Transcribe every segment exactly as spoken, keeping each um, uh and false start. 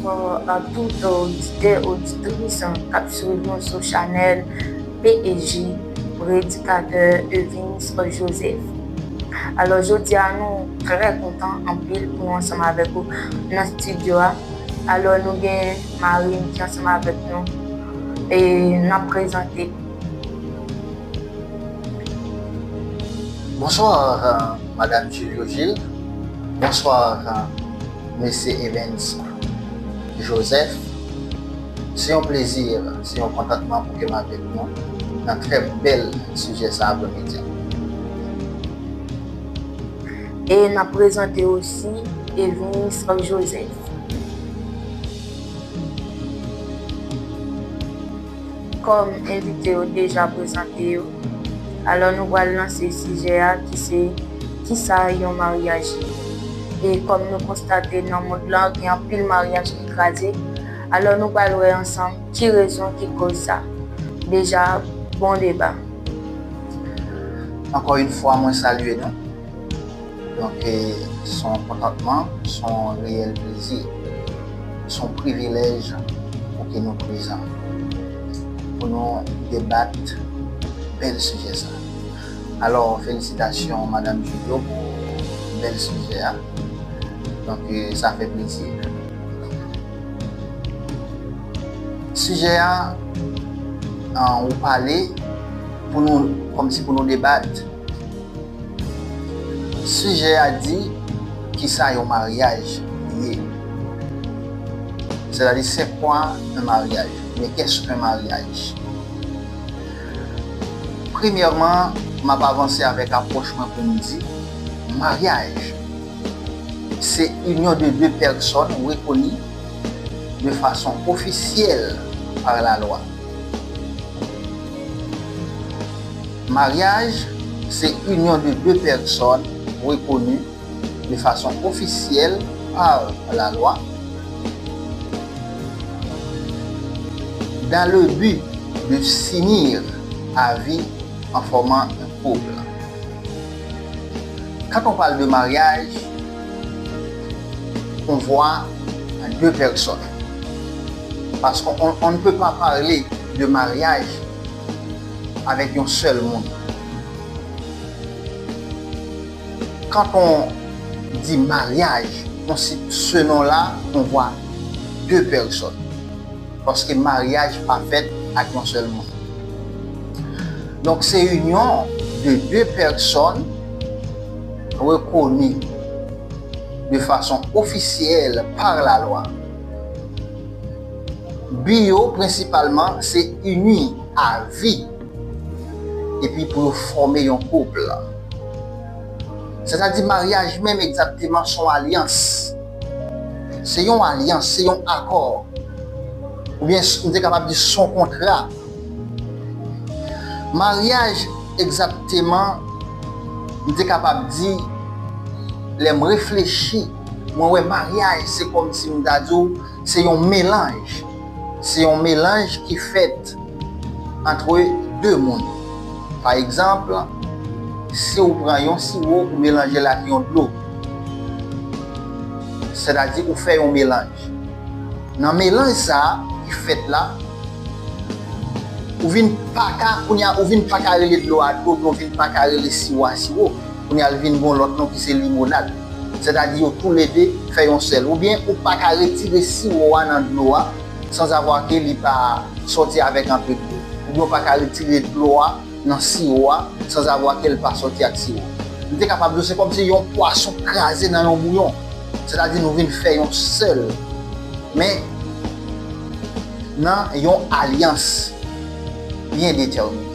Bonswa a tout oditè, oditris k ap swiv nou sou chanèl P E J, predikatè Evins Joseph. Alò, jodi a, nou trè kontan anpil pou nou ansanm avèk ou nan estidyo a. Alò, nou gen mari m ki ansanm avèk nou e n ap prezante. Bonsoir, euh, Madame Julio Gilles. Bonsoir, euh, Mesye Evens Joseph. Se yon plezi, se yon kontantman pou ke m avèk nou nan trè bèl sijè sa aprèmidi a. E n ap prezante osi Evens Joseph. Kòm envite yo deja prezante yo, alò nou pral lanse sijè a ki se, kisa yon maryaj ye? E kòm nou konstate nan mond lan, gen anpil maryaj ki kraze, alò nou pral wè ansanm ki rezon ki koz sa. Deja, bon deba. Ankò yon fwa, mwen salye nou. Donk, se yon kontantman, se yon reyèl plezi, se yon privilèj pou ke nou prezan, pou nou debat bèl sijè sa. Alò, felisitasyon, Madanm Julio, pou bèl sijè a. Donk, sa fè plezi. Sijè a, ou pale pou nou, kòmsi pou nou debat. Sijè a di, kisa yon maryaj ye? Sètadi, c'est quoi un mariage? Oubyen, qu'est-ce qu'un mariage? Premyèman, m ap avanse avèk apwòch mwen pou m di, maryaj, se inyon de de pèsòn rekoni de fason ofisyèl pa lalwa. Maryaj, se inyon de de pèsòn rekoni de fason ofisyèl pa lalwa, dans le but de s'unir à vie en formant un couple. Quand on parle de mariage, on voit deux personnes. Parce qu'on on, on ne peut pas parler de mariage avec un seul monde. Quand on dit mariage, on cite ce nom-là, on voit deux personnes. Paske maryaj pa fèt ak yon sèl moun. Donk, se inyon de de pèsòn rekoni de fason ofisyèl pa lalwa. Bi yo, prensipalman, se ini a vi epi pou yo fòme yon koup. Sètadi, maryaj menm egzakteman se yon alyans. Se yon alyans, se yon akò. Oubyen, m te kapab di, se yon kontra. Maryaj, egzakteman, m te kapab di, lè m reflechi, mwen wè maryaj, se kòmsi m ta di w, se yon melanj. Se yon melanj ki fèt ant de moun. Pa egzanp, si w pran yon siwo, ou melanje l ak yon dlo, sètadi ou fè yon melanj. Nan melanj sa a ki fèt la, ou vin pa ka, kounye a, ou vin pa ka rele dlo a dlo, oubyen ou vin pa ka rele siwo a siwo. Kounye a, l vin gen yon lòt non ki se limonad. Sètadi, yo toulede fè yon sèl. Oubyen, ou pa ka retire siwo a nan dlo a, sanzavwa ke li pa sòti avèk anpil dlo. Oubyen, ou pa ka retire dlo a nan siwo a, sanzavwa ke l pa sòti ak siwo. M te kapab di w, se kòmsi yon pwason kraze nan yon bouyon. Sètadi, nou vin fè yon sèl. Men, nan yon alyans byen detèmine.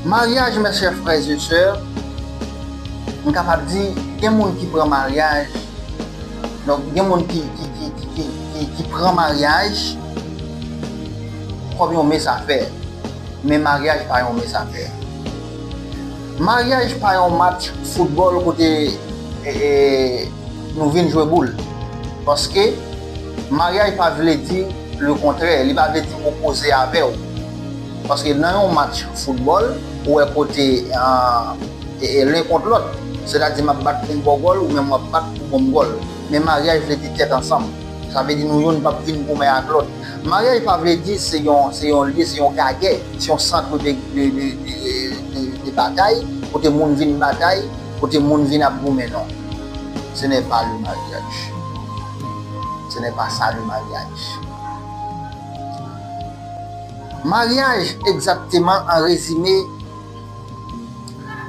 Maryaj, mes chers frères et sœurs, m kapab di, gen moun ki pran maryaj, donk, gen moun ki, ki, ki, ki, ki, ki, ki pran maryaj kòm yon mès afè. Men maryaj pa yon mès afè. Maryaj pa yon match foutbòl kote, e, e, nou vin jwe boul. Paske maryaj pa vle di le kontrè, li pa vle di m opoze avè w. Paske nan yon match foutbòl, ou wè kote, e, e, len kont lòt, Sètadi, m ap bat pou m ba w gòl, ou menm w ap bat pou w ban m gòl. Men maryaj vle di tèt ansanm. Sa vle di nou youn p ap vin goumen ak lòt. Maryaj pa vle di se yon, se yon lye, se yon gagè, se yon sant de, de, de, de, de, de batay, kote moun vin batay, kote moun vin ap goumen, non. Ce n'est pas le mariage. Ce n'est pas ça le mariage. Maryaj, egzakteman, an rezime,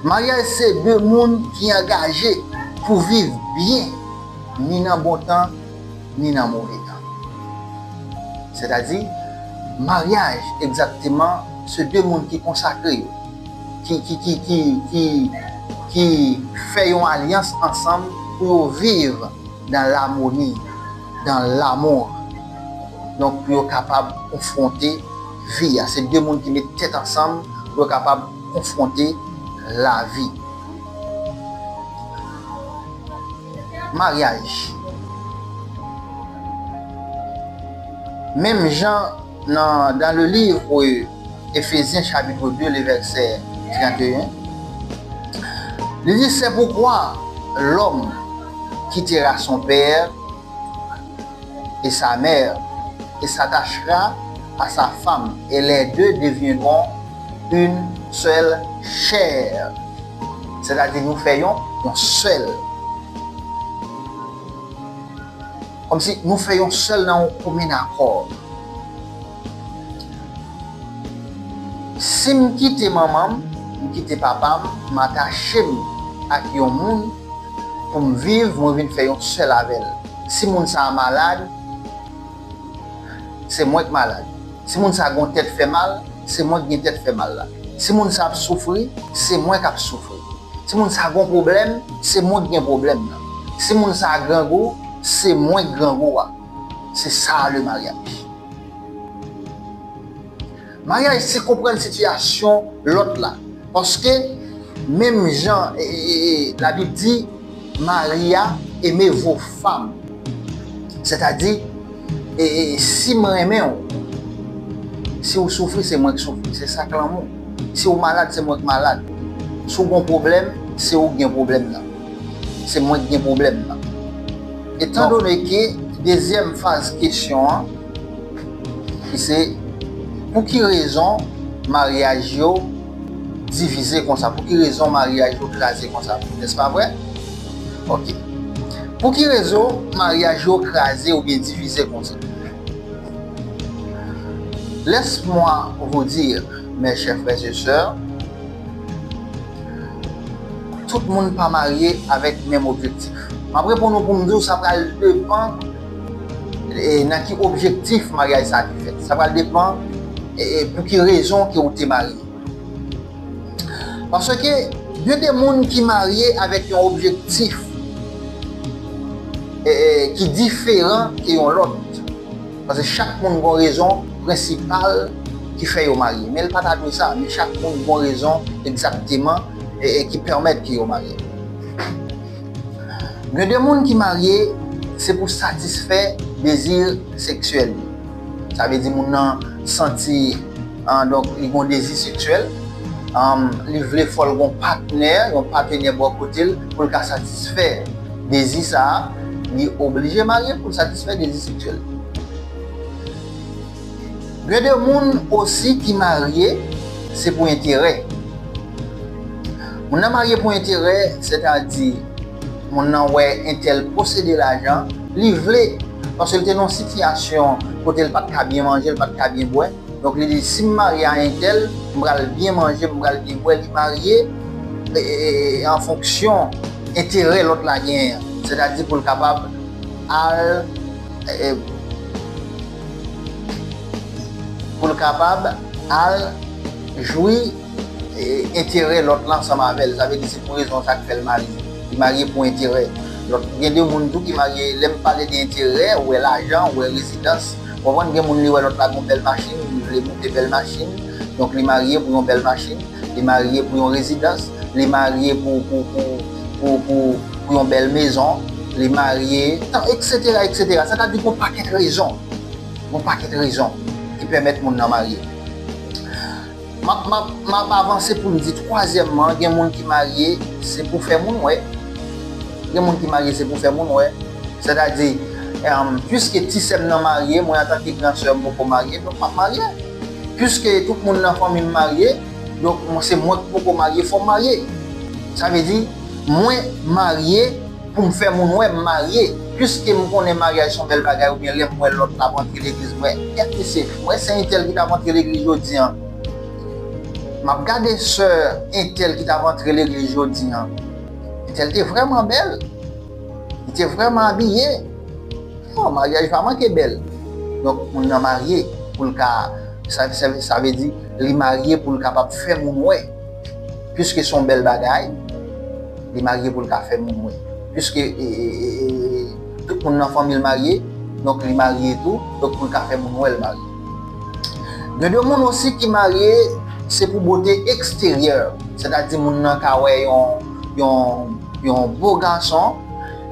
maryaj se de moun ki angaje pou viv byen, ni nan bon tan, ni nan move tan. Sètadi, maryaj, egzakteman, se de moun ki konsakre yo, ki, ki, ki, ki, ki, ki fè yon alyans ansanm pou yo viv dans l'harmonie, dans l'amour. Donk, pou yo kapab konfwonte vi a. Se de moun ki met tèt ansanm pou yo kapab konfwonte lavi. Maryaj. Menm jan nan, dans le livre Éphésiens chapitre deux, le verset trente et un, li di, c'est pourquoi l'homme quittera son père et sa mère, et s'attachera à sa femme, et les deux deviendront une seule chair. Sètadi nou fè yon, yon sèl. Kòmsi nou fè yon sèl nan yon komen akò. Si m kite manman m, m kite papa m, m atache m ak yon moun pou m viv, mwen vin fè yon sèl avè l. Si moun sa a malad, se mwen k malad. Si moun sa a gon tèt fè mal, se mwen k gen tèt fè mal la. Si moun sa ap soufri, se mwen k ap soufri. Si moun sa a gon pwoblèm, se mwen k gen pwoblèm nan. Si moun sa a grangou, se mwen k grangou a. Se sa le maryaj. Maryaj se konprann sitiyasyon lòt la. Paske, menm jan, e, e, e, Labib di, mari a aimez vos femmes. Sètadi, e, e, si m renmen w, si w soufri, se mwen k soufri. Se sa k lanmou. Si w malad, se mwen k malad. Si w gon pwoblèm, se ou k gen pwoblèm nan. Se mwen k gen pwoblèm nan. Etandone ke dezyèm faz kesyon an, ki se, pou ki rezon maryaj yo divize konsa? Pou ki rezon maryaj yo kraze konsa? Nèspa vre? Ok. Pou ki rezon maryaj yo kraze oubyen divize konsa? Laisse-moi vous dire, mes chers frères et sœurs, tout moun pa marye avèk menm objektif. M ap reponn ou pou m di w sa pral depann, e, nan ki objektif maryaj sa te fèt. Sa pral depann, e, e, pou ki rezon ke ou te marye. Paske gen de moun ki marye avèk yon objektif, e, e, ki diferan ke yon lòt. Paske chak moun gon rezon prensipal ki fè yo marye. Men l pa ta dwe sa, men chak moun gon rezon egzakteman, e, e, ki pèmèt ke yo marye. Gen de moun ki marye, se pou satisfè dezi seksyèl yo. Sa vle di moun nan santi, an, donk, li gon dezi seksyèl, an, li vle fò l gon patnè, yon patenè bò kote l, pou l ka satisfè dezi sa a, li oblije marye pou l satisfè dezi seksyèl. Gen de moun osi ki marye, se pou enterè. Moun nan marye pou enterè, sètadi, moun nan wè entèl posede lajan, li vle, paske l te nan yon sitiyasyon kote l pa t ka byen manje, l pa t ka byen bwè. Donk, li di, si m marye a entèl, m pral byen manje, m pral byen bwè. Li marye, e, e, e, an fonksyon enterè lòt la genyen an. Sètadi pou l kapab al, e, e, pou l kapab al jwi, e, enterè lòt la ansanm avè l. Sa vle di se pou rezon sa k fè l marye. Li marye pou enterè. Lòt, gen de moun tou ki marye, lè m pale de enterè, ou wè lajan, ou wè rezidans. Ou konprann, gen moun li wè lòt la gon bèl machin, li vle moute bèl machin. Donk li marye pou yon bèl machin, li marye pou yon rezidans, li marye pou, pou, pou, pou, pou, pou yon bèl mezon, li marye, tan, et cetera, et cetera. Sètadi gon pakèt rezon. Gon pakèt rezon ki pèmèt moun nan marye. M ap, m ap, m ap avanse pou m di twazyèmman, gen moun ki marye, se pou fè moun wè. Gen moun ki marye se pou fè moun wè. Sètadi, em, piske ti sè m nan marye, mwen antanke gran sè m poko marye, donk m ap marye. Piske tout moun nan fanmi m marye, donk mwen se mwen ki poko marye, fò m marye. Sa vle di, mwen marye pou m fè moun wè m marye. Piske m konnen maryaj se yon bèl bagay, oubyen lè m wè lòt la ap antre legliz, mwen, kèt mesye, mwen se entèl ki t ap antre legliz jodi an. M ap gade sè entèl ki t ap antre legliz jodi an. Entèl te vrèman bèl. Li te vrèman abiye. Oh, maryaj pa manke bèl. Donk, moun nan marye pou l ka, sa, sa, sa vle di, li marye pou l kapab fè moun wè. Piske se yon bèl bagay, li marye pou l ka fè moun wè. Piske e, e, e, e, tout moun nan fanmi l marye, donk li marye tou, donk pou l ka fè moun wè l marye. Gen de moun osi ki marye, se pou bote eksteryè. Sètadi moun nan ka wè yon, yon, yon bo gason,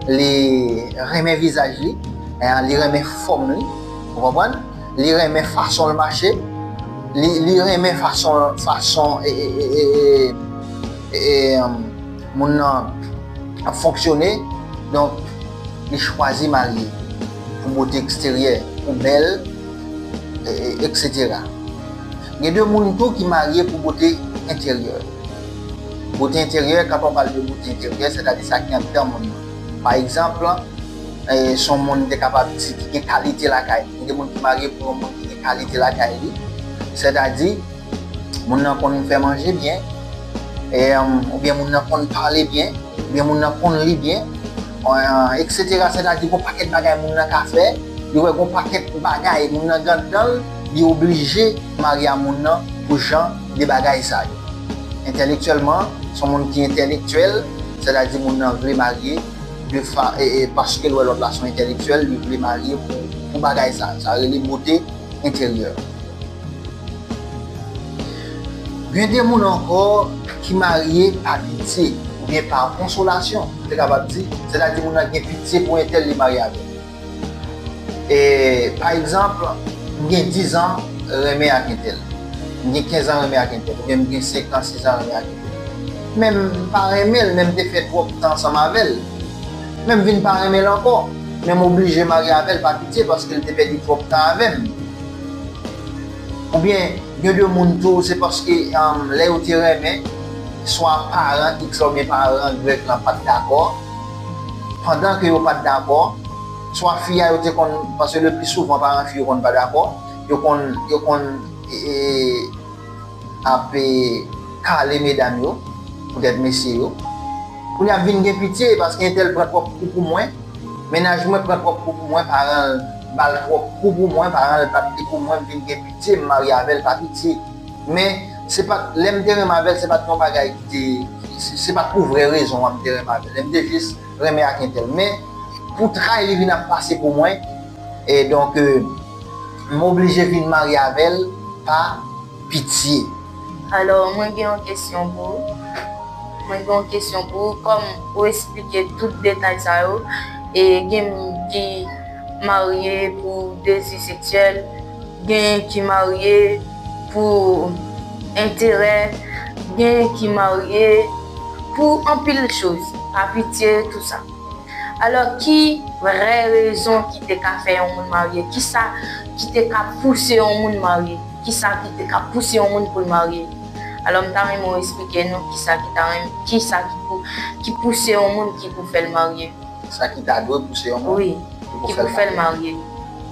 li renmen vizaj li, eh, li renmen fòm li, ou konprann? Li renmen fason l mache, li, li renmen fason, fason, e, e, e, e, e, e, um, moun nan ap fonksyone. Donk, li chwazi marye pou bote eksteryè, pou bèl, e, e, etsetera. Gen de moun tou ki marye pou bote enteryè. Bote enteryè, kanpè w pale de bote enteryè, sètadi sa ki anndan moun nan. Pa egzanp, e, se yon moun te kapab di ki gen kalite lakay li. Gen de moun ki marye pou yon moun ki gen kalite lakay li. Sètadi, moun nan konn fè manje byen, e, oubyen moun nan konn pale byen, oubyen moun nan konn li byen, e, etsetera. Sètadi, gon pakèt bagay moun nan ka fè, li wè gon pakèt bagay moun nan gen anndan l, li oblije marye a moun nan pou jan de bagay sa yo. Entèlektyèlman, se yon moun ki entèlektyèl, sètadi moun nan vle marye de fa, e, e, paske l wè lòt la se yon entèlektyèl, li vle marye pou, pou bagay sa. Sa rele bote enteryè. Gen de moun ankò ki marye pa pitye oubyen pa konsolasyon, nou te kapab di, sètadi moun nan gen pitye pou entèl li marye avè l. E, pa egzanp, m gen diz an renmen ak entèl, m gen kenz an renmen ak entèl, oubyen m gen senk an, sis an renmen ak entèl. Men m pa renmen l, men m te fè twòp tan ansanm avè l. Men m vin pa renmen l ankò, men m oblije marye avè l pa pitye paske l te pèdi twòp tan avè m. Oubyen, gen de moun tou, se paske, um, lè yo te renmen, swa paran X la oubyen paran Y lan pa t dakò, pandan ke yo pa t dakò, swa fi a yo te konn, paske le pli souvan paran fi yo konn pa dakò, yo konn, yo konn, e, e, ap, e, kale medam yo, poutèt mesye yo. Kounye a ap vin gen pitye, paske entèl pran twòp kou pou mwen, mennaj mwen pran twòp kou pou mwen, paran l ba l twòp kou pou mwen, paran l pa t li pou mwen, m vin gen pitye, m marye avè l pa pitye. Men, se pa t, lè m te renmen avè l, se pa t yon bagay ki te, se, se pa t pou vrè rezon an m te renmen avè l. Lè m te jis renmen ak entèl. Men, pou tray li vin ap pase pou mwen, e donk, e, m oblije vin marye avè l pa pitye. Alò, mwen gen yon kesyon pou ou. Mwen gen yon kesyon pou ou. Kòm ou eksplike tout detay sa yo, e gen moun ki marye pou dezi seksyèl, gen ki marye pou enterè, gen ki marye pou anpil choz, pa pitye, tout sa. Alò, ki vrè rezon ki te ka fè yon moun marye? Kisa ki te ka pouse yon moun marye? Kisa ki te ka pouse yon moun pou l marye? Alò, m ta renmen w eksplike nou kisa ki ta renmen, kisa ki pou, ki pouse yon moun ki pou fè l marye. Sa ki ta dwe pouse yon moun, wi, ki pou fè l marye.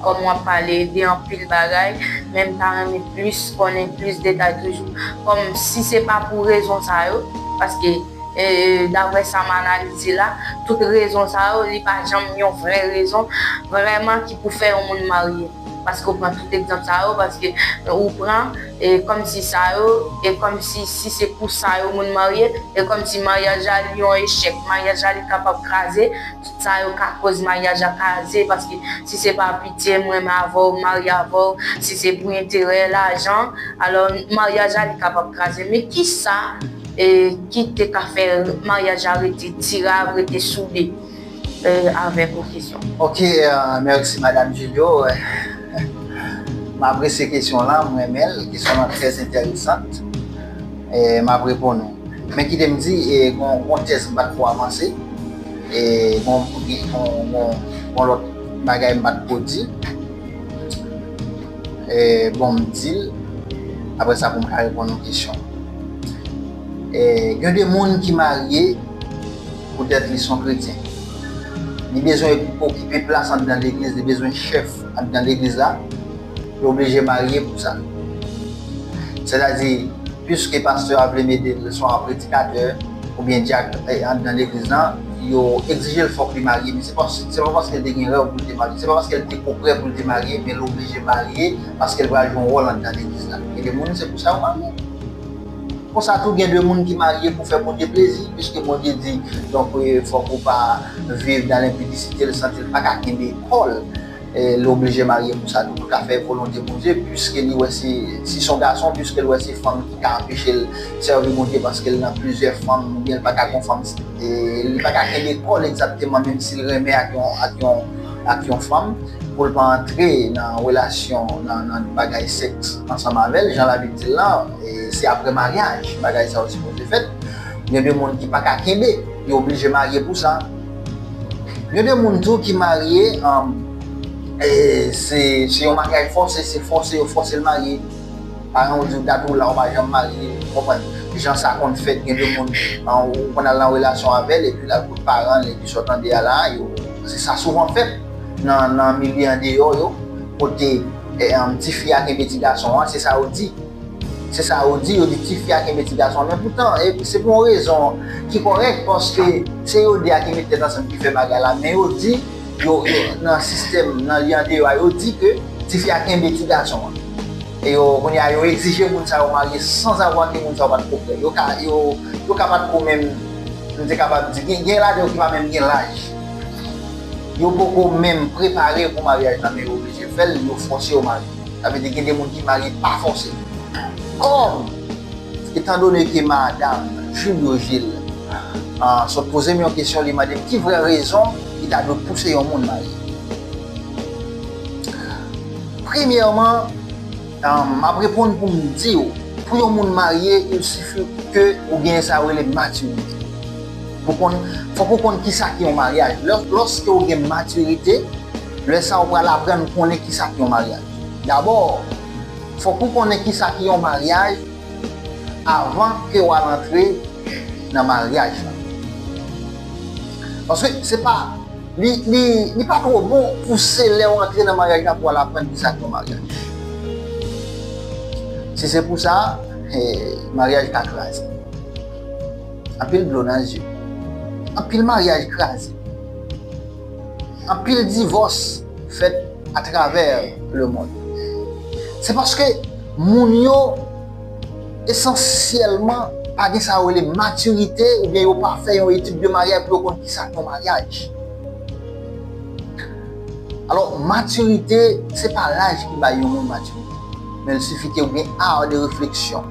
Kòm w ap pale de anpil bagay, men m ta renmen plis konnen plis detay toujou. Kòm si se pa pou rezon sa yo, paske, e, daprè sa m analize la, tout rezon sa yo, li pa janm yon vrè rezon vrèman ki pou fè yon moun marye. Paske w pran tout egzanp sa yo, paske ou pran, e, kòmsi sa yo, e kòmsi si se pou sa yo moun marye, e kòmsi maryaj la li yon echèk, maryaj la li kapab kraze, tout sa yo ka koz maryaj la kraze, paske si se pa pitye, m renmen avè w, m marye avè w, si se pou enterè, lajan, alò maryaj la li kapab kraze. Men kisa, e, ki te ka fè maryaj la rete dirab, rete soude, e, avèk ou kesyon? Ok, e, mèsi Madam Julio. M apresye kesyon lan, m renmen l. Kesyon lan trè enteresan. E, m ap reponn ou. Men kite m di, e, gon, gon tèz m pa t ko avanse. E, bon, bon, bon, bon, lòt bagay m pa t ko di. E, bon, m di l. Apre sa, pou m ka reponn yon kesyon. E, gen de moun ki marye poutèt li se yon kretyen. Li bezwen okipe plas anndan legliz, li bezwen chèf anndan legliz la. Yo oblije marye pou sa. Sètadi, piske pastè a vle mete l swa predikatè oubyen dyak, eh, anndan legliz lan, yo egzije l fòk li marye, men se pa, se pa paske l te gen rèv pou l te marye, se pa paske l te ko prè pou l te marye, men l oblije marye paske l pral jwe yon wòl anndan legliz la. Gen de moun, se pou sa yo marye. Konsa tou, gen de moun ki marye pou fè Bondye plezi, piske Bondye di, donk, eh, fòk ou pa viv dans l'impudicité, l santi l pa ka kenbe kò l. E, li oblije marye pou sa tou, pou l ka fè volonte Bondye, piske li wè se, si se yon gason, piske l wè se fanm ki ka anpeche l sèvi Bondye, paske l nan plizyè fanm, oubyen l pa ka gen fanm, e, li pa ka kenbe kò l egzakteman, menm si l renmen ak yon, ak yon, ak yon fanm, pou l pa antre nan relasyon, nan, nan bagay sèks ansanm avè l, jan Labib di l lan, e, se apre maryaj bagay sa yo sipoze fèt. Gen de moun ki pa ka kenbe, yo oblije marye pou sa. Gen de moun tou ki marye, um, e se, se yon maryaj fòse, se fòse, yo fòse l marye. Paran w di w dat ou la, ou pa janm marye, ou konprann? Jan sa konn fèt, gen de moun, um, ou konn al nan relasyon avè l, epi l al kote paran l, epi sa w tande a la, yo, se sa souvan fèt nan, nan milye andeyò yo, kote, e, um, tifi a kenbe ti gason an, se sa yo di. Se sa yo di, yo di tifi a kenbe ti gason an. Men poutan, e, se pou yon rezon ki kòrèk, paske se yo de a ki met tèt ansanm ki fè bagay la. Men yo di, yo, yo, nan sistèm, nan lye andeyò a, yo di ke tifi a kenbe ti gason an. E yo, kounye a, yo egzije moun sa yo marye sanzavwa ke moun sa yo pa t ko prè. Yo ka, yo, yo ka pa t ko menm, m te kapab di, gen, gen ladan yo ki pa menm gen laj. Yo poko menm prepare pou maryaj la, men yo oblije fè l, yo fòse yo marye. Sa vle di gen de moun ki marye pa fòse. Kòm, etandone ke madam Julio Gilles, ah, sot poze m yon kesyon, li mande m ki vrè rezon ki ta dwe pouse yon moun marye. Premyèman, ah, m ap reponn pou m di w, pou yon moun marye, il sifi ke ou gen sa yo rele matirite. Pou konn, fòk ou konn kisa ki yon maryaj. Lè, lòske ou gen matirite, lè sa ou pral aprann konnen kisa ki yon maryaj. Dabò, fòk ou konnen kisa ki yon maryaj avan ke w al antre nan maryaj la. Paske se pa, li, li, li pa twò bon pou se lè w antre nan maryaj la pou w al aprann kisa ki yon maryaj. Si se pou sa, eh, maryaj ka kraze. Anpil dlo nan zye. Anpil maryaj kraze. Anpil divòs fèt atravè lemonn. Se paske moun yo esansyèlman pa gen sa yo rele matirite, oubyen yo pa fè yon etid de maryaj pou yo konn kisa k yon maryaj. Alò, matirite, se pa laj ki bay yon moun matirite, men l sifi ke ou gen art de réflexion.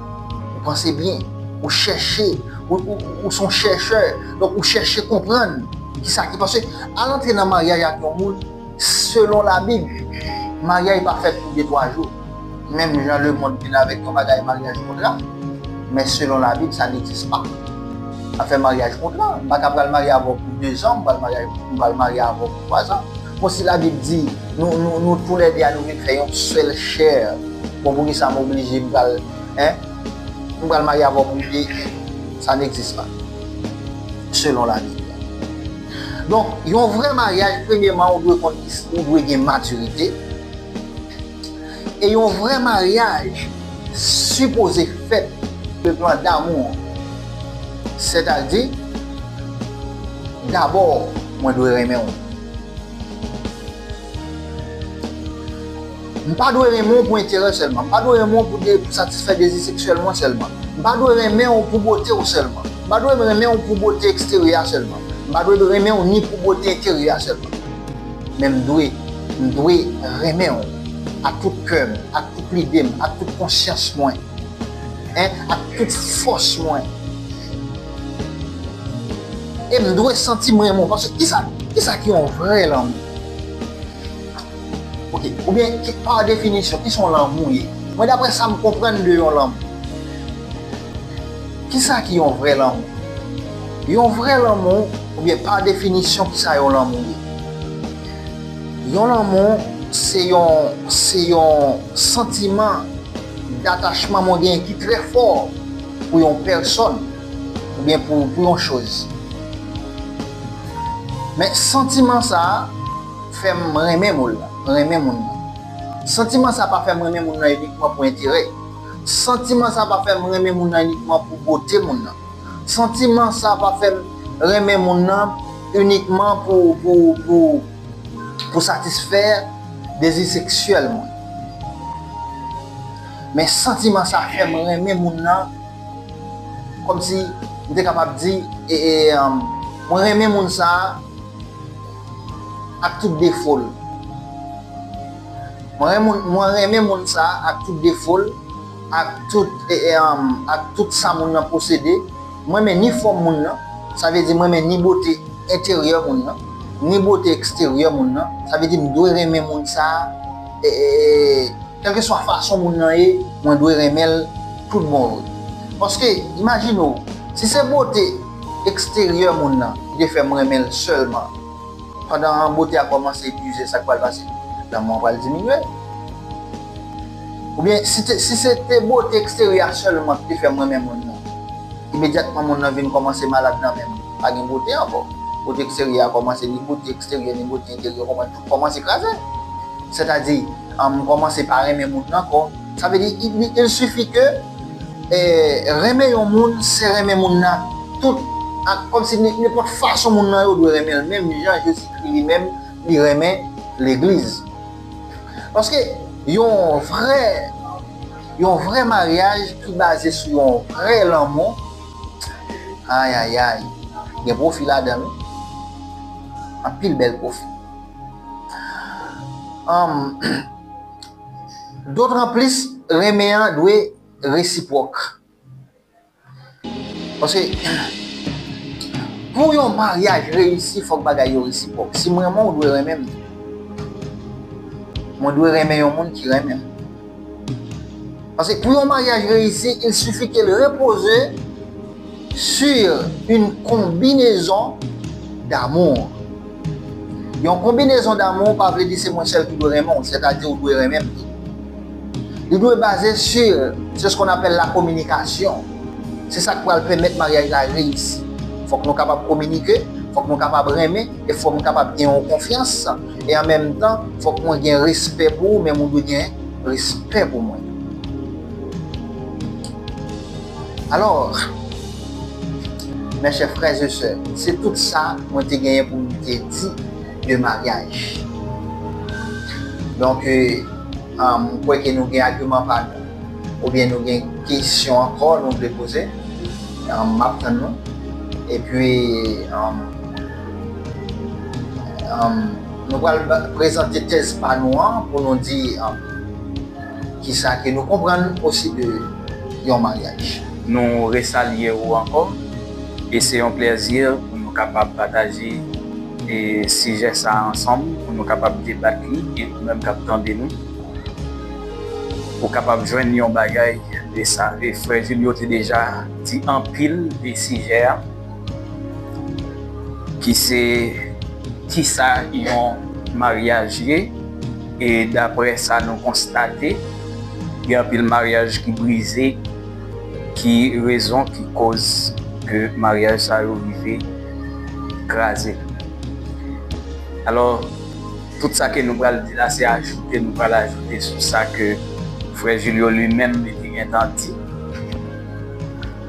Ou panse byen, ou chèche, ou, ou, ou se yon chèchè, donk ou chèche konprann kisa ki, paske al antre nan maryaj ak yon moun, selon Labib, maryaj pa fèt pou de twa jou. Menm jan lemonn vin avèk yon bagay maryaj kontra, men selon Labib, sa n egzis pa. Afè maryaj kontra, m pa ka pral marye avè w pou de zan, m pral marye, m pral marye avè w pou twa zan. Bon, si Labib di, nou, nou, nou toulède a, nou vin fè yon sèl chè, bon, poukisa m oblije, m pral, en, m pral marye avè w pou m de, sa n egzis pa, selon Labib. Donk, yon vrè maryaj, premyèman, ou dwe konn, ou dwe gen matirite. E yon vrè maryaj sipoze fèt le plan d'amour. Sètadi, dabò, mwen dwe renmen w. M pa dwe renmen w pou enterè sèlman. M pa dwe renmen w pou de, pou satisfè dezi seksyèl mwen sèlman. M pa dwe renmen w pou bote w sèlman. M pa dwe renmen w pou bote eksteryè a sèlman. M pa dwe renmen w ni pou bote enteryè a sèlman. Men m dwe, m dwe renmen w ak tout kè m, ak tout lide m, ak tout konsyans mwen, en, ak tout fòs mwen. E m dwe santi m renmen w. Paske kisa, kisa ki yon vrè lanmou? Ok, oubyen, ki, pa definisyon, kisa yon lanmou ye? Mwen, daprè sa m konprann de yon lanmou, kisa ki yon vrè lanmou? Yon vrè lanmou, oubyen pa definisyon, kisa yon lanmou ye? Yon lanmou, se yon, se yon santiman datachman mwen genyen ki trè fò pou yon pèsòn oubyen pou, pou yon choz. Men santiman sa a fè m renmen moun nan, renmen moun nan. Santiman sa a pa fè m renmen moun nan inikman pou enterè. Santiman sa a pa fè m renmen moun nan inikman pou bote moun nan. Santiman sa a pa fè m renmen moun nan inikman pou, pou, pou, pou satisfè dezi seksyèl mwen. Men santiman sa a fè m renmen moun nan, kòmsi m te kapab di, e, e, um, mwen renmen moun sa a ak tout defo l. Mwen renmen, mwen renmen moun sa a ak tout defo l, ak tout, e, e, um, ak tout sa moun nan posede. Mwen renmen ni fòm moun nan, sa vle di mwen renmen ni bote enteryè moun nan, ni bote eksteryè moun nan. Sa vle di m dwe renmen moun sa a, e, e, e, kèlkeswa fason moun nan ye, mwen dwe renmen l tout bon vre. Paske, imajine w, si se bote eksteryè moun nan ki te fè m renmen l sèlman, pandan bote a kòmanse epuize, sa k pral pase? Lanmou an pral diminye. Oubyen, si te, si se te bote eksteryè a sèlman ki te fè m renmen moun nan, imedyatman moun nan vin kòmanse malad nan men m, pa gen bote ankò. Bote eksteryè a kòmanse, ni bote eksteryè, ni bote enteryè, kòman-, tout kòmanse kraze. Sètadi, an, m kòmanse pa renmen moun nan ankò. Sa vle di, il, il suffit que, eh, renmen yon moun, se renmen moun nan tout, ak, kòmsi n-, nenpòt fason moun nan yo dwe renmen l, menm jan Jezikri li menm, li renmen legliz. Paske yon vrè, yon vrè maryaj ki baze sou yon vrè lanmou, ayayay, gen pwofi ladan l wi. Anpil bèl pwofi. Anm, dotranplis, renmen an dwe resipwòk. Paske, pou yon maryaj reyisi, fòk bagay yo resipwòk. Si m renmen w, ou dwe renmen m. Mwen dwe renmen yon moun ki renmen m. Paske pou yon maryaj reyisi, il suffit que l repoze sur une combinaison d'amour. Yon combinaison d'amour pa vle di se mwen sèl ki dwe renmen w, sètadi ou dwe renmen m tou. Li dwe baze sur, c'est ce qu'on appelle la communication. Se sa k pral pèmèt maryaj la reyisi. Fòk nou kapab kominike, fòk nou kapab renmen, e fòk nou kapab gen yon konfyans, e an menm tan, fòk mwen gen respè pou ou, menm ou dwe gen respè pou mwen. Alors, mes chers frères et sœurs, se tout sa mwen te genyen pou m te di de maryaj. Donk, euh, um, m kwè ke nou gen agiman pa nou, oubyen nou gen kesyon ankò nou vle poze, um, m ap tann nou. Epi, um, um, nou pral ba-, prezante tèz pa nou an pou nou di, um, kisa ke nou konprann osi de yon maryaj. Nou resalye ou ankò, e se yon plèzi pou nou kapab pataje, e, sijè sa a ansanm, pou nou kapab debat li, e ou menm k ap tande nou, ou kapab jwenn yon bagay de sa. E frè Julio te deja di anpil de sijè a, ki se kisa yon maryaj ye, e daprè sa nou konstate, gen anpil maryaj ki brize, ki rezon, ki koz ke maryaj sa yo rive kraze. Alò, tout sa ke nou pral di la, se ajoute nou pral ajoute sou sa ke frè Julio li menm li te gentan di.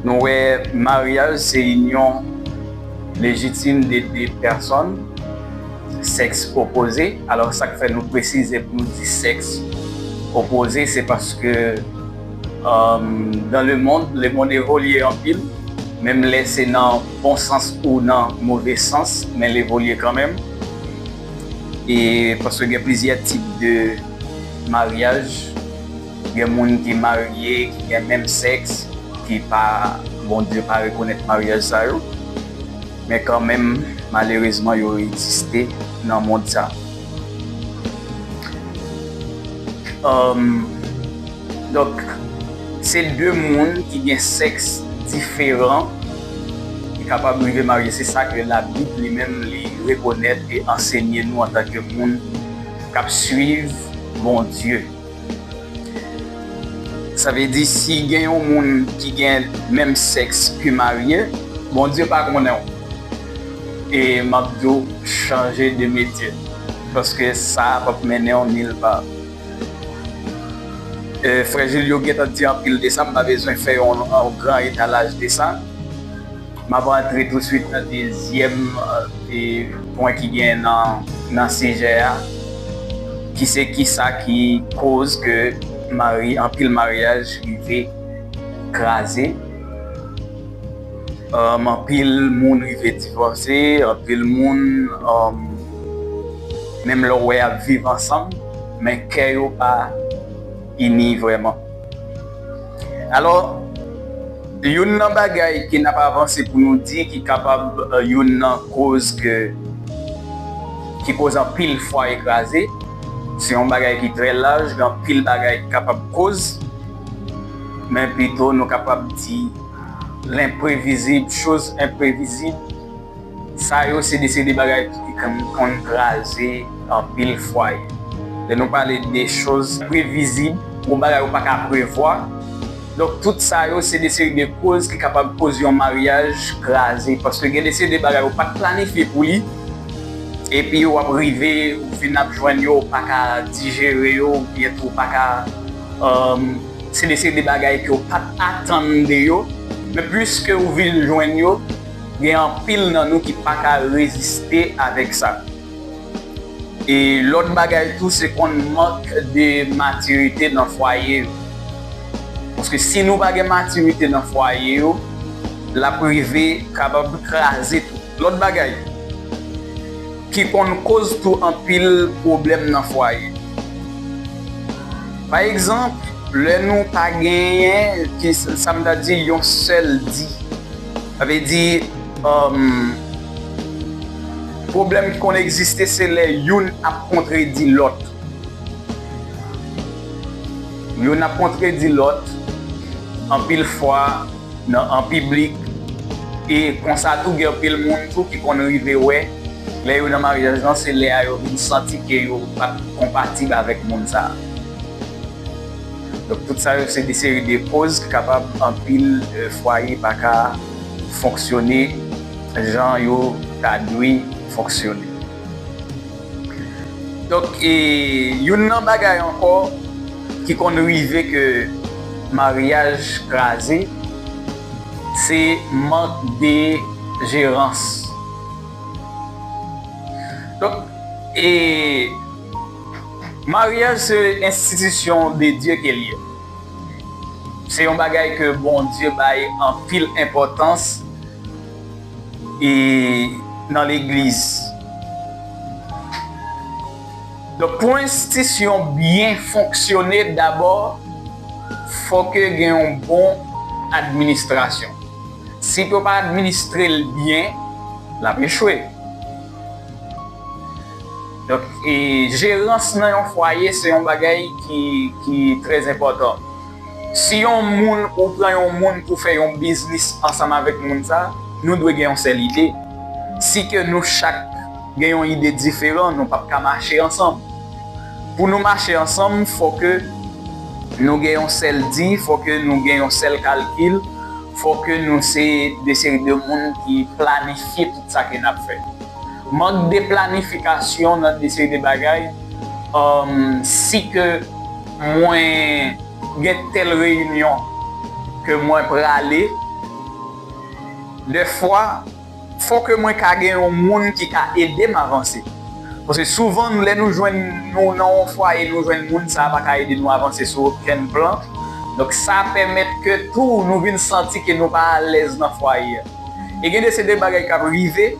Nou wè maryaj se inyon lejitim de de pèsòn, sèks opoze. Alò, sa k fè nou presize pou nou di sèks opoze, se paske, euh, dans le monde, le monde évolue anpil, menm lè se nan bon sans ou nan move sans, men l evolye kanmenm. E paske gen plizyè tip de maryaj, gen moun ki marye, ki gen menm sèks, ki pa, Bondye pa rekonèt maryaj sa yo. Men kanmenm, malerezman, yo egziste nan mond sa. Èm, donk, se de moun ki gen sèks diferan, ki kapab rive marye. Se sa ke Labib li menm li rekonèt e ansenye nou antanke moun k ap suiv Bondye. Sa vle di, si gen yon moun ki gen menm sèks ki marye, Bondye pa konnen w. E m ap di w, chanje de metye. Paske sa p ap mennen w nil pa. E, frè Julio gentan di anpil de sa, m pa bezwen fè yon, yon gran etalaj de sa. M ap rantre touswit nan dezyèm, e, pwen ki gen nan, nan sijè a, ki se kisa ki koz ke mari-, anpil maryaj rive kraze. Um, anpil moun rive divòse, anpil moun, um, menm lè w wè y ap viv ansanm, men kè yo pa ini vrèman. Alò, youn nan bagay ke n ap avanse pou nou di ki kapab, eh, youn nan koz ke, ki koz anpil fwaye kraze, se yon bagay ki trè laj, gen anpil bagay ki kapab koz, men pito nou kapab di lenprevizib, choz enprevizib, sa yo se de seri de bagay tou ki konn, konn kraze anpil fwaye. Lè nou pale de choz previzib, yon bagay ou pa ka prevwa. Donk, tout sa yo se de seri de koz ki kapab koz yon maryaj kraze. Paske gen de seri de bagay ou pa t planifye pou li, epi w ap rive, ou vin ap jwenn yo, ou pa ka dijere yo, oubyen tou ou pa ka, um, se de seri de bagay ke w pa t atann de yo, men pliske ou vin jwenn yo, gen anpil nan nou ki pa ka reziste avèk sa. E lòt bagay tou, se konn mank de matirite nan fwaye yo. Paske si nou pa gen matirite nan fwaye yo, l ap rive kapab kraze tou. Lòt bagay ki konn koz tou anpil pwoblèm nan fwaye. Pa egzanp, lè nou pa genyen, ki, sa m ta di, yon sèl di. Sa vle di, um, pwoblèm ki konn egziste, se lè youn ap kontredi lòt. Youn ap kontredi lòt, anpil fwa, nan, an piblik, e konsa tou, gen anpil moun tou ki konn rive wè, lè yo nan maryaj lan, se lè a yo vin santi ke yo pa t konpatib avèk moun sa a. Donk, tout sa yo se de seri de koz ki kapab anpil, eh, fwaye pa ka fonksyone jan yo ta dwe fonksyone. Donk, e, youn nan bagay ankò ki konn rive ke maryaj kraze, se mank de jerans. Donk, e, maryaj se enstitisyon de Dye ke l ye. Se yon bagay ke Bondye bay anpil enpòtans e nan legliz. Donk, pou enstitisyon byen fonksyone, dabò, fò ke gen yon bon administrasyon. Si yo pa administre l byen, l ap echwe. Donk, e, jerans nan yon fwaye, se yon bagay ki, ki trè enpòtan. Si yon moun, ou pran yon moun pou fè yon biznis ansanm avèk moun sa, nou dwe gen yon sèl ide. Si ke nou chak gen yon ide diferan, nou p ap ka mache ansanm. Pou nou mache ansanm, fò ke nou gen yon sèl di, fò ke nou gen yon sèl kalkil, fò ke nou se de seri de moun ki planifye tout sa ke n ap fè. Mank de planifikasyon nan de seri de bagay, um, si ke mwen gen tèl reyinyon ke mwen prale, dèfwa, fò ke mwen ka gen yon moun ki ka ede m avanse. Paske souvan, lè nou jwenn nou nan yon fwaye, nou jwenn moun sa a pa ka ede nou avanse sou okenn plan. Donk, sa pèmèt ke tou nou vin santi ke nou pa alèz nan fwaye a. E gen de seri de bagay k ap rive,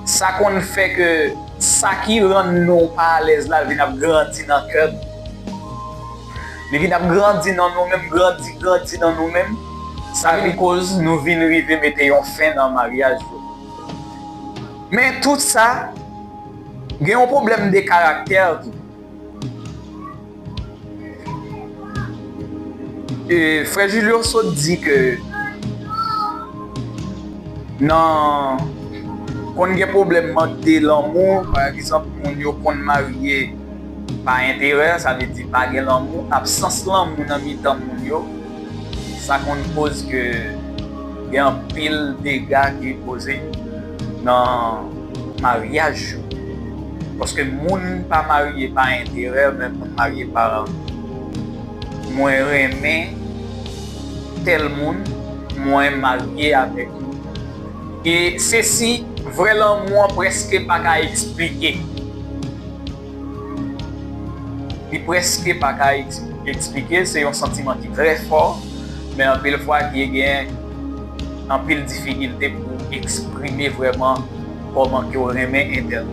sa konn fè ke sa ki rann nou pa alèz la vin ap grandi nan kè nou. Li vin ap grandi nan nou menm, grandi, grandi nan nou menm. Sa vin koz nou vin rive mete yon fen nan maryaj yo. Men tout sa, gen yon pwoblèm de karaktè tou. E, frè Julio sot di ke Nan konn gen pwoblèm mank de lanmou, pa egzanp, moun yo konn marye pa enterè, sa vle di pa gen lanmou, absans lanmou nan mitan moun yo, sa konn koz ke gen anpil dega ki poze nan maryaj yo. Paske moun pa marye pa enterè, men moun marye pa mwen renmen tèl moun, mwen marye avèk li. E se si vrè lanmou an prèske pa ka eksplike. Li prèske pa ka eks-, eksplike, se yon santiman ki trè fò, men anpil fwa ki gen anpil difikilte pou eksprime vrèman kòman ke w renmen entèl.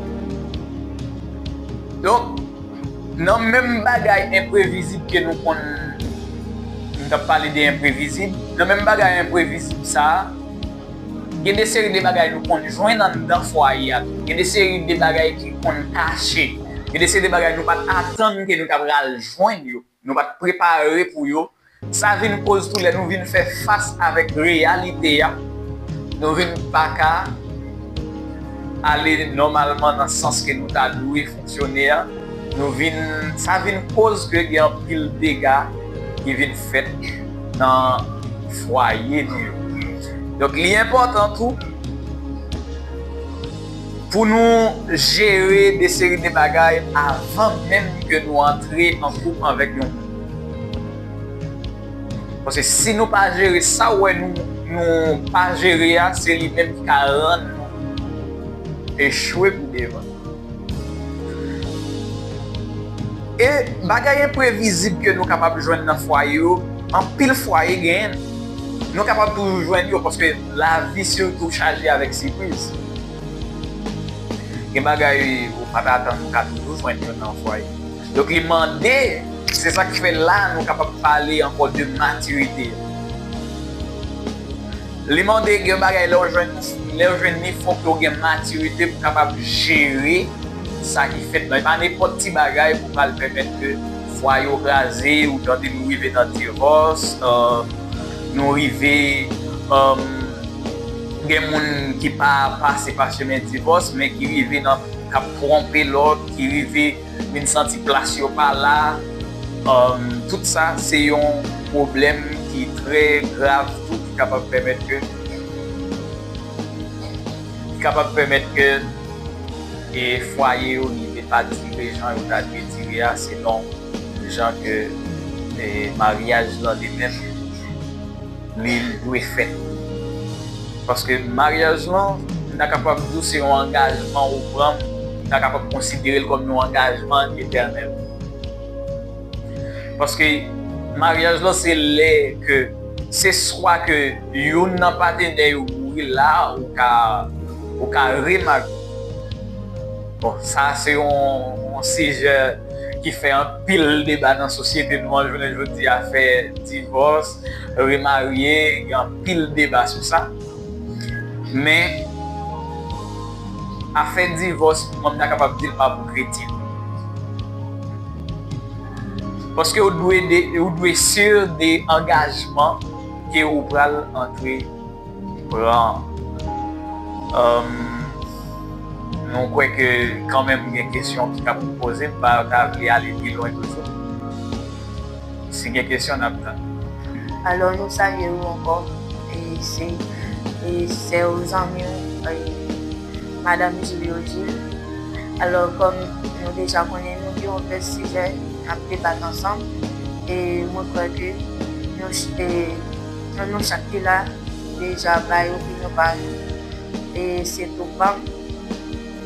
Donk, nan menm bagay enprevizib ke nou konn, m t ap pale de enprevizib, nan menm bagay enprevizib sa a, gen de seri de bagay nou konn jwenn anndan fwaye a tou. Gen de seri de bagay ki konn kache. Gen de seri de bagay nou pa t atann ke nou ta pral jwenn yo. Nou pa t prepare pou yo. Sa vin koz tou lè nou vin fè fas avèk reyalite a, nou vin pa ka ale nòmalman nan sans ke nou ta dwe fonksyone a. Nou vin, sa vin koz ke gen anpil dega ki vin fèt nan fwaye nou yo. Donk, li enpòtan tou pou nou jere de seri de bagay avan menm ke nou antre an koup avèk yon moun. Paske si nou pa jere sa w wè nou, nou pa jere a, se li menm ki ka rann nou echwe pou devan. E bagay enprevizib ke nou kapab jwenn nan fwaye yo, anpil fwaye genyen. Nou kapab toujou jwenn yo paske lavi sitou chaje avèk sipriz. Gen bagay ou pa t atann ou ka toujou jwenn yo nan fwaye. Donk li mande, se sa k fè la nou kapab pale ankò de matirite. Li mande gen bagay lè w jwenn, lè w jwenn li, fòk yo gen matirite pou kapab jere sa ki fèt lan. E pa nenpòt ti bagay pou pral pèmèt ke fwaye w kraze, ou tande nou rive nan divòs, euh, nou rive, euh, gen moun ki pa pase pa chemen divòs, men ki rive nan, k ap twonpe lòt, ki rive vin santi plas yo pa la. Um, tout sa se yon pwoblèm ki trè grav tou, ki kapab pèmèt ke, ki kapab pèmèt ke, e, fwaye yo rive pa dire jan yo ta dwe dire a, selon jan ke, e, maryaj lan li menm li dwe fèt. Paske maryaj lan, m ta kapab di w se yon angajman ou pran, m ta kapab konsidere l kòm yon angajman etènèl. Paske maryaj lan se lè ke se swa ke youn nan patenè yo mouri la, ou ka, ou ka remarye. Bon, sa se yon, yon sijè ki fè anpil deba nan sosyete nou an jounen jodi a, afè divòs, remarye, gen anpil deba sou sa. Men, afè divòs, mwen m ta kapab di l pa pou kretyen. Paske ou dwe de, ou dwe si de angajman ke ou pral antre pran. Èm, nou kwè ke kanmenm gen kesyon ki ka pou poze, m pa ta vle ale pi lwen toujou. Si gen kesyon, n ap tann. Alò, nou salye ou ankò, e se, e sè ou, zanmi ou, e Madanm Julio Gilles. Alò, kòm nou deja konnen, nou gen yon pil sijè n ap debat ansanm, e mwen kwè ke nou ch-, e nou, nou chak ki la deja bay opinyon pa nou, e se tou pa m.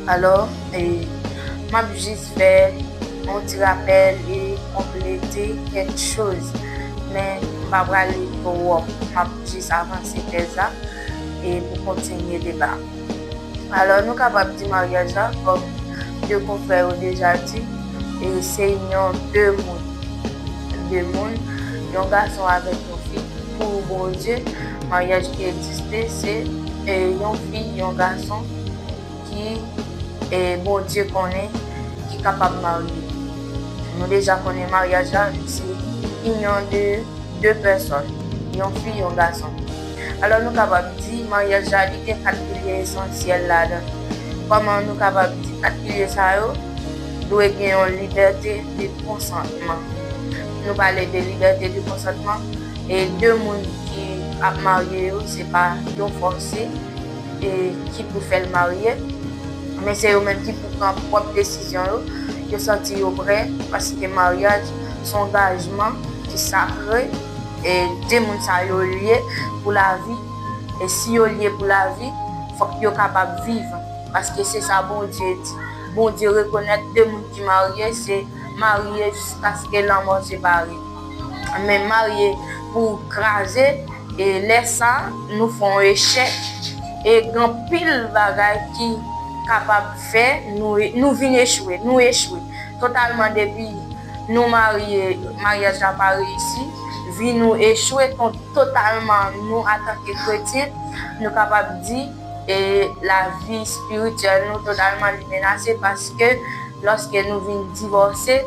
Alò, e m ap jis fè yon ti rapèl e konplete kèk choz, men m pa prale twòp, m ap jis avanse tèz la e pou kontinye deba. Alò, nou kapab di maryaj la, kòm de konfrè yo deja di, e se inyon de moun, de moun, yon gason avèk yon fi, pou Bondye, maryaj ki egziste, se, e, yon fi, yon gason ki, e, Bondye konnen ki kapab marye. Nou deja konnen maryaj la, se inyon de de pèsòn, yon fi, yon gason. Alò, nou kapab di maryaj la, li gen kat pilye esansyèl ladan. Kòman nou kapab di kat pilye sa yo? Dwe gen yon libète de konsantman. Nou pale de libète de konsantman, e de moun ki ap marye yo, se pa yo fòse e ki pou fè l marye, men se yo menm ki pou pran pwòp desizyon yo. Yo santi yo prè, paske maryaj se yon angajman ki sakre, e de moun sa yo lye pou lavi. E si yo lye pou lavi, fòk yo kapab viv, paske se sa Bondye di. Bondye rekonèt de moun ki marye, se marye jiskaske lanmò separe. Men marye pou kraze, e lè sa, nou fè yon echèk, e gen anpil bagay ki kapab fè nou, nou vin echwe, nou echwe totalman. Depi nou marye, maryaj la pa reyisi, vi nou echwe ton-, totalman. Nou, antanke kretyen, nou kapab di, e lavi espirityèl nou totalman li menase, paske lòske nou vin divòse,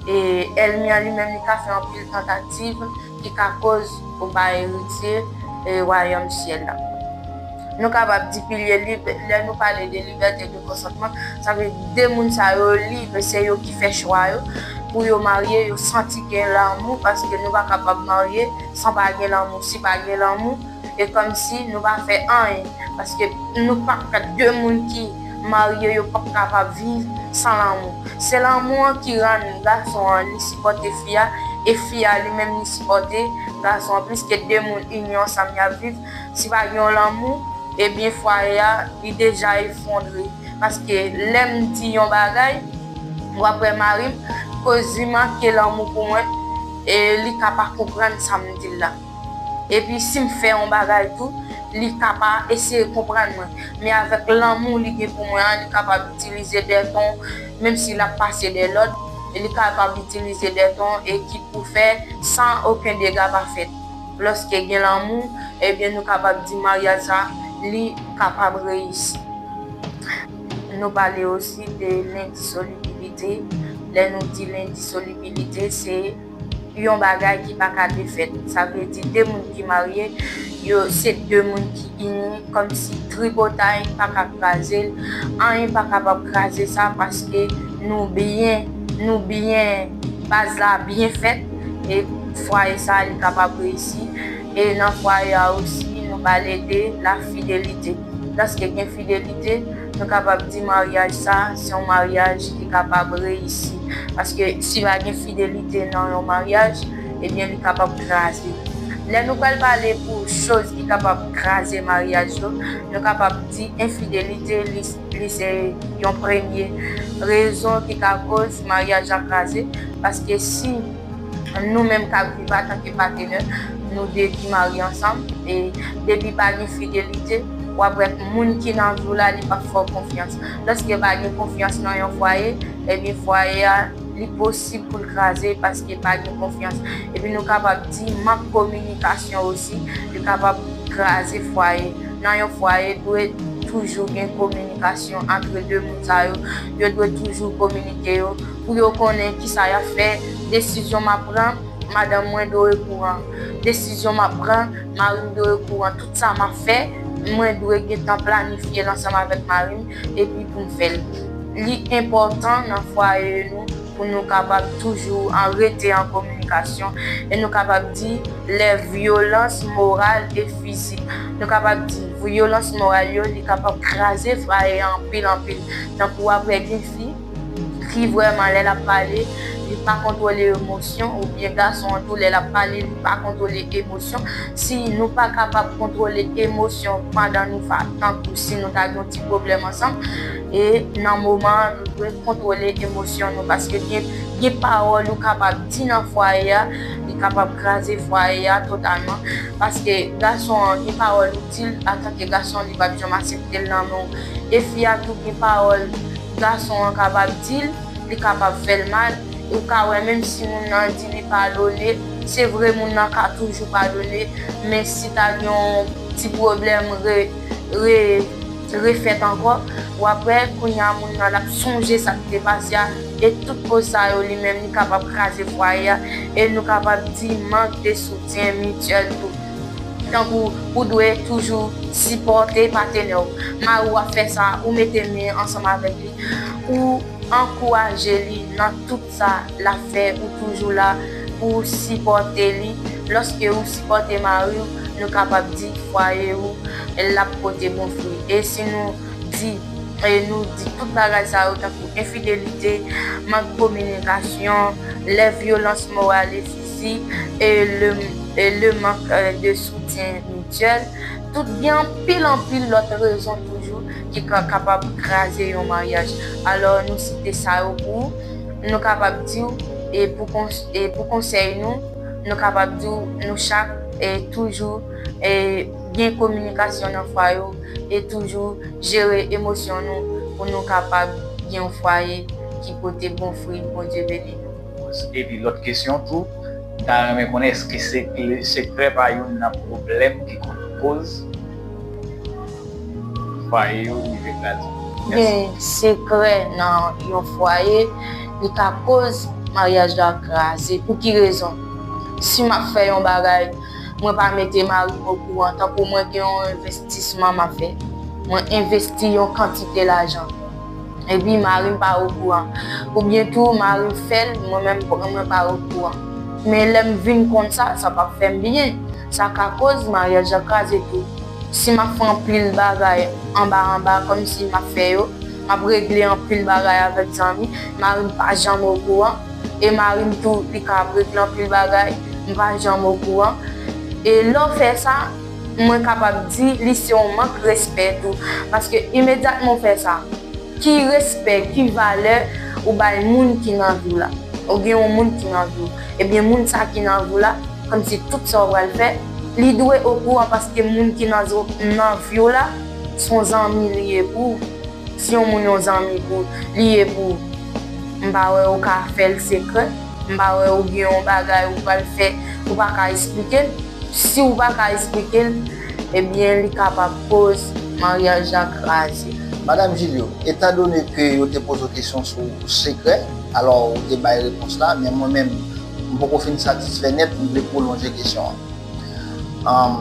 e ènmi an li menm li ka fè anpil tantativ ki ka koz ou pa eritye, e wayòm syèl la. Nou kapab di pilye lib, lè nou pale de libète de konsantman, sa vle di de moun sa yo lib, se yo ki fè chwa yo pou yo marye, yo santi gen lanmou, paske nou pa kapab marye san pa gen lanmou. Si pa gen lanmou, e kòmsi nou pa fè anyen, paske nou p ap ka, de moun ki marye yo p ap kapab viv san lanmou. Se lanmou an ki rann gason an li sipòte fi a, e fi a li menm li sipòte gason an, pliske de moun ini ansanm y ap viv. Si pa gen yon lanmou, ebyen fwaye a li deja efondre. Paske lè m di yon bagay, w ap wè mari m, koz li manke lanmou pou mwen, e li ka pa konprann sa m di l la. Epi si m fè yon bagay tou, li ka pa eseye konprann mwen. Men avèk lanmou li gen pou mwen an, li kapab itilize dè ton, menm si l ap pase dè lòd, e li kapab itilize dè ton e ki pou fè san okenn dega pa fèt. Lòske gen lanmou, ebyen nou kapab di maryaj sa, li kapab reyisi. Nou pale osi de lendisolibilite. Lè nou di lendisolibilite, se yon bagay ki pa ka defèt. Sa vle di de moun ki marye, yo se de moun ki ini, kòmsi tripotay pa ka kraze l, anyen pa kapab kraze sa, paske nou byen, nou byen, baz la byen fèt, e fwaye sa li kapab reyisi. E nan fwaye a osi, nou pale de lafidelite. Lòske gen fidelite, nou kapab di maryaj sa, se yon maryaj ki kapab reyisi. Paske si pa gen fidelite nan yon maryaj, ebyen, li kapab kraze. Lè nou pral pale pou choz ki kapab kraze maryaj yo, nou kapab di enfidelite, li, li se yon premye rezon ki ka koz maryaj la kraze. Paske si nou menm k ap viv antanke patnè, nou de ki marye ansanm, e depi pa gen fidelite, w ap wè moun ki nan vi w la, li p ap fè w konfyans. Lòske pa gen konfyans nan yon fwaye, ebyen, fwaye a, li posib pou l kraze paske pa gen konfyans. Epi nou kapab di mank kominikasyon osi, li kapab kraze fwaye. Nan yon fwaye, dwe toujou gen kominikasyon antre de moun sa yo. Yo dwe toujou kominike yo pou yo konnen kisa y ap fè. Desizyon m ap pran, madanm mwen dwe okouran. Desizyon m ap pran, mari m dwe okouran. Tout sa m ap fè, mwen dwe gentan planifye l ansanm avèk mari m, epi pou m fè l. Li enpòtan nan fwaye nou pou nou kapab toujou an, rete an kominikasyon, e nou kapab di lè vyolans moral e fizik. Nou kapab di vyolans moral yo, li kapab kraze fwaye a anpil, anpil. Tankou w ap wè gen fi ki vrèman lè l ap pale, li pa kontwole emosyon, oubyen gason an tou lè l ap pale, li pa kontwole emosyon. Si nou pa kapab kontwole emosyon pandan nou fa-, tankou si nou ta gen yon ti pwoblèm ansanm, e nan moman an, nou dwe kontwole emosyon nou, paske gen, gen pawòl ou kapab di nan fwaye a, li kapab kraze fwaye a totalman. Paske gason an, gen pawòl ou di l, antanke gason, li p ap janm aksepte l nan men w. E fi a tou, gen pawòl gason an kapab di l, li kapab fè l mal. Ou ka wè, menm si moun nan di li padone, se vre, moun nan ka toujou padone, men si ta gen yon ti pwoblèm re-, re-, refèt ankò, w ap wè kounye a moun nan l ap sonje sa k te pase a, e tout koz sa yo li menm li kapab kraze fwaye a, e nou kapab di mank de soutyen mityèl tou. Tankou ou dwe toujou sipòte patnè w. Mari w ap fè sa, ou mete men ansanm avèk li, ou ankouraje li nan tout sa l ap fè, ou toujou la pou w sipòte li. Lòske ou sipòte mari w, nou kapab di fwaye ou, l ap pote bon fwi. E si nou di e nou di tout bagay sa yo, tankou enfidelite, mank kominikasyon, lè vyolans moral e fizik, e le, e le manque, euh, de soutien mutuel. Tout, gen anpil, anpil lòt rezon toujou ki ka kapab kraze yon maryaj. Alò, nou site sa yo pou ou. Nou kapab di w, e pou kons-, e pou konsèy nou, nou kapab di w, nou chak e toujou e gen kominikasyon nan fwaye w e toujou jere emosyon nou pou nou kapab gen yon fwaye ki pote bon fwi. Bondye beni nou. Epi lòt kesyon tou, m ta renmen konnen èske se, sekrè pa youn nan pwoblèm ki konn koz fwaye yo rive kraze? Mèsi. Gen sekrè nan yon fwaye, li ka koz maryaj la kraze. Pou ki rezon? Si m ap fè yon bagay, mwen pa mete mari m okouran, tankou mwen gen yon envestisman m ap fè, mwen envesti yon kantite lajan, epi mari m pa okouran. Oubyen tou, mari m fè l, mwen menm, mwen pa okouran. Men lè m vin konn sa, sa p ap fè m byen. Sa ka koz maryaj la kraze tou. Si m ap fè anpil bagay anba anba, kòmsi m ap fè yo, m ap regle anpil bagay avèk zanmi, mari m pa janm okouran, e mari m tou, li ka ap regle anpil bagay, m pa janm okouran. E lè w fè sa, mwen kapab di li se yon mank respè tou, paske imedyatman w fè sa, ki respè, ki valè ou bay moun ki nan vi w la? Ou gen yon moun ki nan vi w, ebyen, moun sa ki nan vi w la, kòmsi tout sa w pral fè, li dwe okouran, paske moun ki nan zo-, nan vi w la, se yon zanmi li ye pou ou. Si yon moun yon zanmi pou li ye pou ou, m pa wè ou ka fè l sekrè, m pa wè ou gen yon bagay ou pral fè, ou pa ka esplike l. Si ou pa ka esplike l, ebyen, li kapab koz maryaj la kraze. Madanm Julio, etandone ke yo te poze w kesyon sou sekrè, alò ou te bay repons la, men mwen menm, m poko fin satisfè nèt, m vle pwolonje kesyon an. Ann,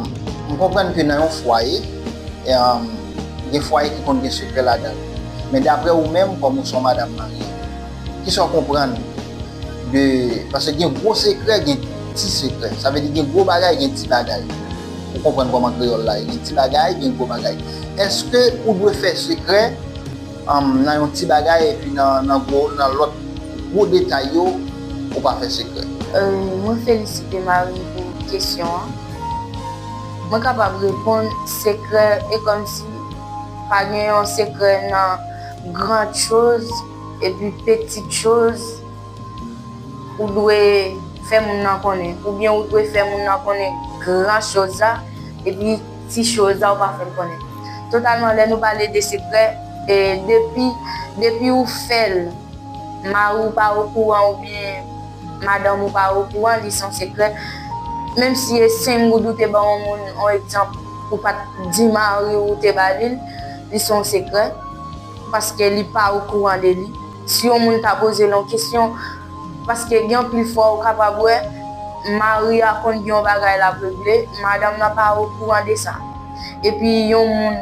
m konprann ke nan yon fwaye, e, ann, gen fwaye ki konn gen sekrè ladan l. Men daprè ou menm, kòm ou se yon madanm marye, kisa w konprann de, paske gen gwo sekrè, gen ti sekrè. Sa vle di gen gwo bagay, gen ti bagay. Ou konprann kòman kreyòl la ye, gen ti bagay, gen gwo bagay. Èske ou dwe fè sekrè, ann, nan yon ti bagay, epi nan, nan gwo, nan lòt gwo detay yo, ou pa fè sekrè? Euh, mwen felisite mari m pou kesyon an. Mwen kapab reponn, sekrè, e kòmsi pa gen yon sekrè nan gran choz epi pitit choz ou dwe fè moun nan konnen, oubyen ou dwe fè moun nan konnen gran choz la, epi ti choz la ou pa fè l konnen. Totalman, lè nou pale de sekrè, e depi, depi ou fè l, mari w pa okouran oubyen madanm ou pa okouran, li se yon sekrè. Menm si e senk goud ou te ban yon moun, yon egzanp, ou pa t di mari w ou te ba li l, li se yon sekrè, paske li pa okouran de li. Si yon moun ta poze l yon kesyon, paske gen anpil fwa ou kapab wè, mari a konn gen yon bagay l ap regle, madanm nan pa okouran de sa. Epi yon moun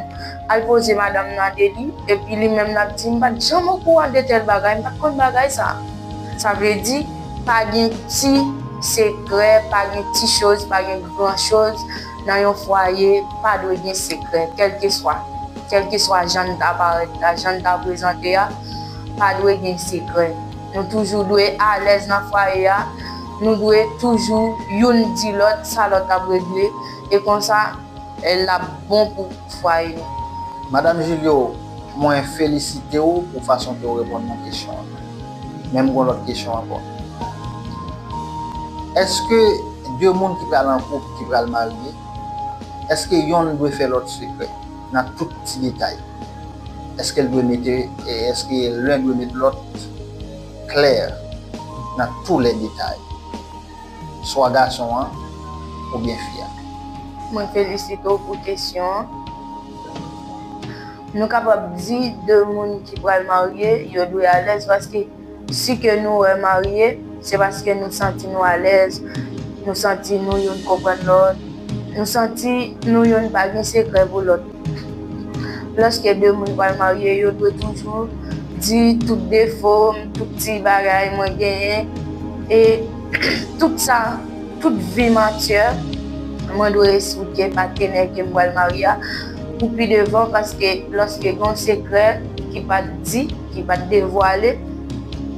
al poze madanm nan de li, epi li menm l ap di, "M pa t janm okouran de tèl bagay, m pa t konn bagay sa." Sa vle di, pa gen ti sekrè, pa gen ti choz, pa gen gran choz nan yon fwaye, pa dwe gen sekrè, kèlkeswa, kèlkeswa jan n ta parèt la, jan n ta prezante a, pa dwe gen sekrè. Nou toujou dwe alèz nan fwaye a, nou dwe toujou youn di lòt sa lòt ap regle, e konsa, l ap bon pou fwaye nou. Madanm Julio, mwen felisite w pou fason ke w reponn nan kesyon an. Men m gen yon lòt kesyon ankò. Èske de moun ki pral an koup, ki pral marye, èske yonn dwe fè lòt sekrè nan tout ti detay? Èske l dwe mete, èske len dwe met lòt klè nan tou lè detay? Swa gason an oubyen fi a. Mwen felisite w pou kesyon an. Nou kapab di de moun ki pral marye, yo dwe alèz, paske si ke nou wè marye, se paske nou santi nou alèz, nou santi nou youn konprann lòt, nou santi nou youn pa gen sekrè pou lòt. Lòske de moun pral marye, yo dwe toujou di tout defo m, tout ti bagay mwen genyen, e tout sa, tout vi m antyè, mwen dwe esplike patnè ke m pral marye a pou pi devan, paske lòske gen yon sekrè ki pa t di, ki pa t devwale,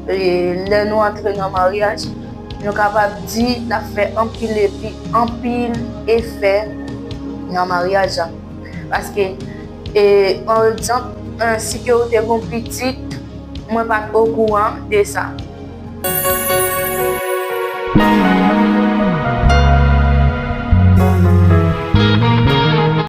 e lè nou antre nan maryaj, nou kapab di l ap fè anpil epi anpil efè nan maryaj la. Paske, e, pa egzanp, e, si ke ou te gen pitit, mwen pa t okouran de sa.